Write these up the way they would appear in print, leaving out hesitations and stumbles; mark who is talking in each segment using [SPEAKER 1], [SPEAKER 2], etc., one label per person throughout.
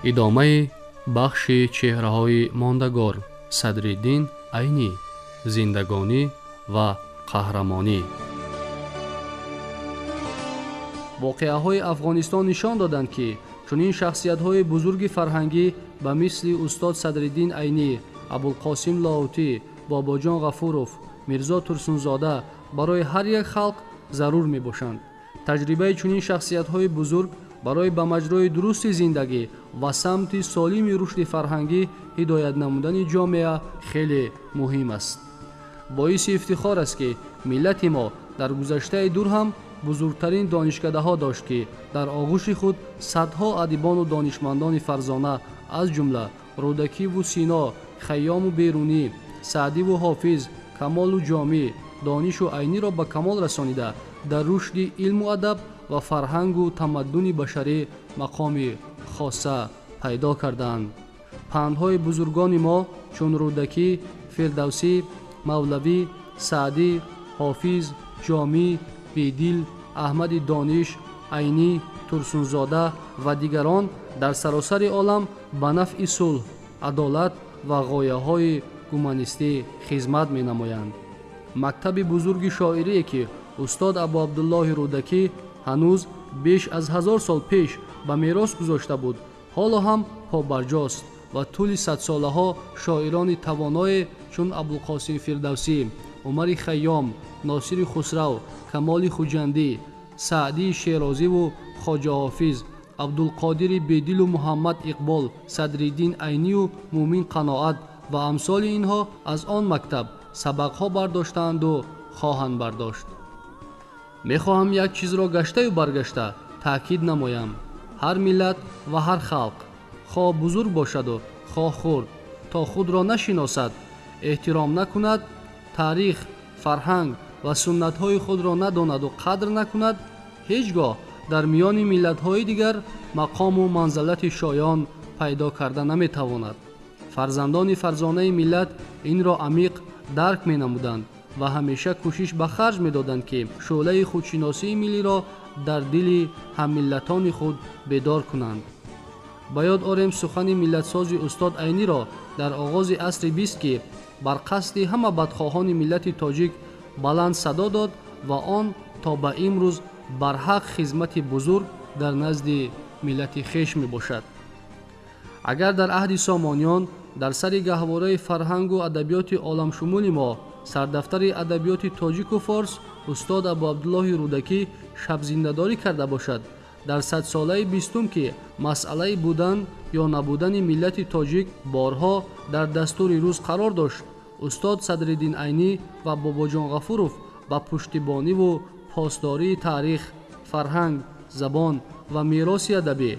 [SPEAKER 1] Идомаи бахши чеҳраҳои мондагор, Садриддин Айнӣ, зиндагонӣ ва қаҳрамонӣ. Воқеаҳои Афғонистон нишон доданд, ки чунин шахсиятҳои бузурги фарҳангӣ ба мисли устод Садриддин Айнӣ, Абулқосим Лоҳутӣ, Бобоҷон Ғафуров, Мирзо Турсунзода барои ҳар як халқ зарур мебошанд. Таҷрибаи чунин шахсиятҳои бузург барои ба маҷрои дурусти зиндагӣ ва самти солими рушди фарҳангӣ ҳидоят намудани ҷомеа хеле муҳим аст. Боиси ифтихор аст, ки миллати мо дар гузаштаи дур ҳам бузургтарин донишкадаҳо дошт, ки дар оғӯши худ садҳо адибону донишмандони фарзона, аз ҷумла Рӯдакиву Сино, Хайёму Берунӣ, Саъдиву Ҳофиз, Камолу Ҷомӣ, Донишу Айниро ба камол расонида, дар рушди илму адаб ва фарҳангу тамаддуни башарӣ мақоми хоса пайдо кардаанд. Пандҳои бузургони мо чун Рӯдакӣ, Фирдавсӣ, Мавлавӣ, Саъдӣ, Ҳофиз, Ҷомӣ, Бедил, Аҳмади Дониш, Айнӣ, Турсунзода ва дигарон дар саросари олам ба нафъи сулҳ, адолат ва ғояҳои гуманистӣ хизмат менамоянд. Мактаби бузурги шоирие, ки устод Абуабдуллоҳи Рӯдакӣ ҳанӯз беш аз 1000 сол пеш ба мерос гузошта буд, ҳоло ҳам побарҷост ва тӯли садсолаҳо шоирони тавоное чун Абулқосим Фирдавсӣ, Умари Хайём, Носири Хусрав, Камоли Хуҷандӣ, Саъдии Шерозиву Хоҷа Ҳофиз, Абдулқодири Бедилу Муҳаммад Иқбол, Садриддин Айнию Мӯмин Қаноат ва амсоли инҳо аз он мактаб сабақҳо бардоштаанду хоҳанд бардошт. Мехоҳам як чизро гаштаю баргашта таъкид намоям. Ҳар миллат ва ҳар халқ, хоҳ бузург бошаду хоҳ хурд, то худро нашиносад, эҳтиром накунад, таърих, фарҳанг ва суннатҳои худро надонаду қадр накунад, ҳеҷ гоҳ дар миёни миллатҳои дигар мақому манзалати шоён пайдо карда наметавонад. Фарзандони фарзонаи миллат инро амиқ дарк менамуданд ва ҳамеша кӯшиш ба харҷ медоданд, ки шӯълаи худшиносии миллиро дар дили ҳаммиллатони худ бедор кунанд. Ба ёд орем сухани миллатсози устод Айниро дар оғози асри 20, ки бар қасди ҳама бадхоҳони миллати тоҷик баланд садо дод ва он то ба имрӯз барҳақ хизмати бузург дар назди миллати хеш мебошад. Агар дар аҳди Сомониён дар сари гаҳвораи фарҳангу адабиёти оламшумули мо сардафтари адабиёти тоҷику форс устод Абуабдуллоҳи Рӯдакӣ шабзиндадорӣ карда бошад, дар садсолаи бистум, ки масъалаи будан ё набудани миллати тоҷик борҳо дар дастури рӯз қарор дошт, устод Садриддин Айнӣ ва Бобоҷон Ғафуров ба пуштибониву посдории таърих, фарҳанг, забон ва мероси адабӣ,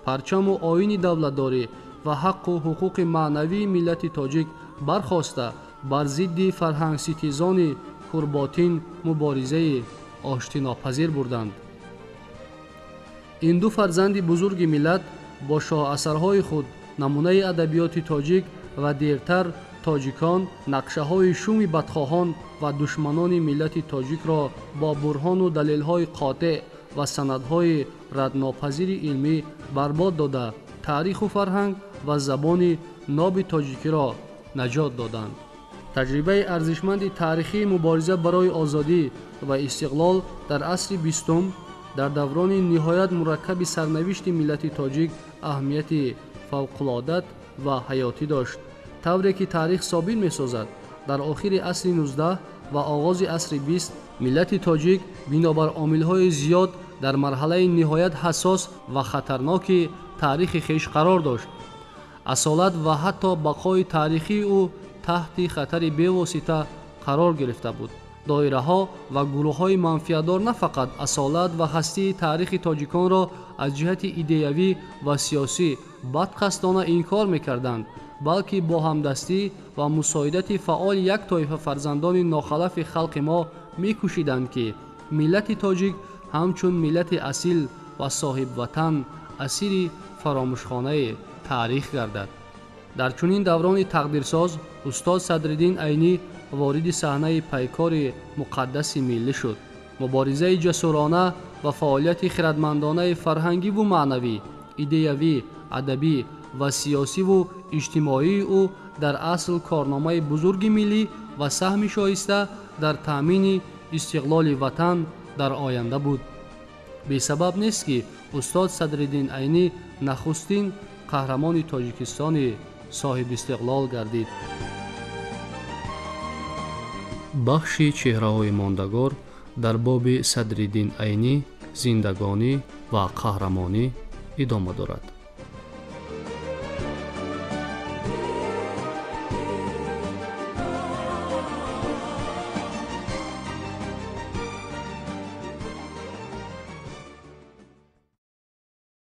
[SPEAKER 1] парчаму оини давлатдорӣ ва ҳаққу ҳуқуқи маънавии миллати тоҷик бархоста, бар зидди фарҳангситизони курботин муборизаи оштинопазир бурданд. Ин ду фарзанди бузурги миллат бо шоҳасарҳои худ намунаи адабиёти тоҷик ва дертар тоҷикон нақшаҳои шуми бадхоҳон ва душманони миллати тоҷикро бо бурҳону далелҳои қотеъ ва санадҳои раднопазири илмӣ барбод дода, таъриху фарҳанг ва забони ноби тоҷикиро наҷот доданд. Таҷрибаи арзишманди таърихии мубориза барои озодӣ ва истиқлол дар асри бистум дар даврони ниҳоят мураккаби сарнавишти миллати тоҷик аҳамияти фавқулодат ва ҳаётӣ дошт. Тавре ки таърих собит месозад, дар охири асри 19 ва оғози асри 20 миллати тоҷик бинобар омилҳои зиёд дар марҳалаи ниҳоят ҳассос ва хатарноки таърихи хеш қарор дошт. Асолат ва ҳатто бақои таърихии ӯ таҳти хатари бевосита қарор гирифта буд. Доираҳо ва гурӯҳҳои манфиатдор на фақат асолат ва ҳастии таърихи тоҷиконро аз ҷиҳати идеявӣ ва сиёсӣ бадқасдона инкор мекарданд, балки бо ҳамдастӣ ва мусоидати фаъоли як тоифа фарзандони нохалафи халқи мо мекӯшиданд, ки миллати тоҷик ҳамчун миллати асил ва соҳибватан асири фаромӯшхонаи таърих гардад. Дар чунин даврони тақдирсоз устод Садриддин Айнӣ вориди саҳнаи пайкори муқаддаси миллӣ шуд. Муборизаи ҷасурона ва фаъолияти хиратмандонаи фарҳангиву маънавӣ, идеявӣ, адабӣ ва сиёсиву иҷтимоии ӯ дар асл корномаи бузурги миллӣ ва саҳми шоиста дар таъмини истиқлоли ватан дар оянда буд. Бесабаб нест, ки устод Садриддин Айнӣ нахустин қаҳрамони Тоҷикистони соҳибистиқлол гардид. Бахши чеҳраҳои мондагор дар боби Садриддин Айнӣ, зиндагонӣ ва қаҳрамонӣ идома дорад.